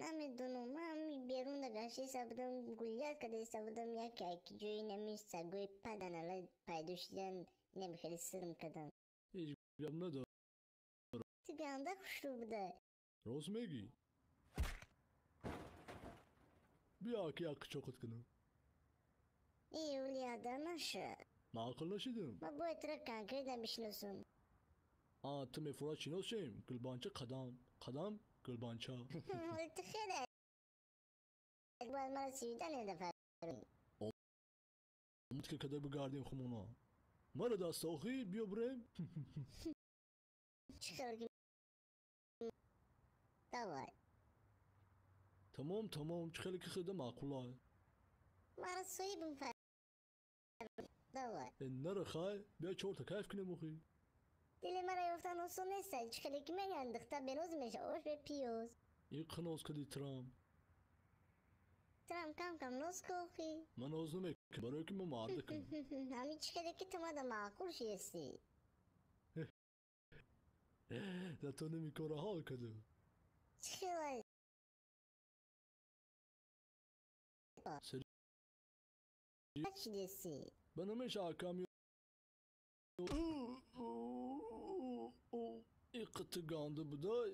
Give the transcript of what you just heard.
Намедонам, ман берун гаштиса будам, гулят кадаиста будам, яке ки ҷои нами сагои паданала пайдо шидан, инами хеле сирм кардам. Ҳеҷ гап надор. Ту ганда хушрӯ буда. Рост мегӣ? Биё, ки як қичоқат кунам. Э, улияда наша. Маъқул нашидам. Ма бояд тура конкретно бишиносам. А, ту мефурад шинос шем. Гулбанча қадам, қадам гулбанча. Ту хеле бояд мара свидание дафарӣ. Омад ки када бигардем хумона. Мара даст охир биё бирем. Чӣ хел ки давай. Тамом, тамом, чӣ хеле ки хида маъқулай. Мара соҳибм фар. Давай. Э, нара хай, биё чорта кайф кунем охи. Дили мара ёфтан осон нест, чӣ хеле ки мегӯянд, духта беноз меша, ош бе пиёз. Иқ ноз кади трам. Трам кам кам ноз ку охи. Ман ноз намекунам, барое ки ма мардакам. Ҳамин чӣ хеле ки ту мада маъқул шиестӣ. Да то намекора ҳол каду. Чӣ хелай? Чӣ дестӣ? Ба намеша акам иқити ганда будай.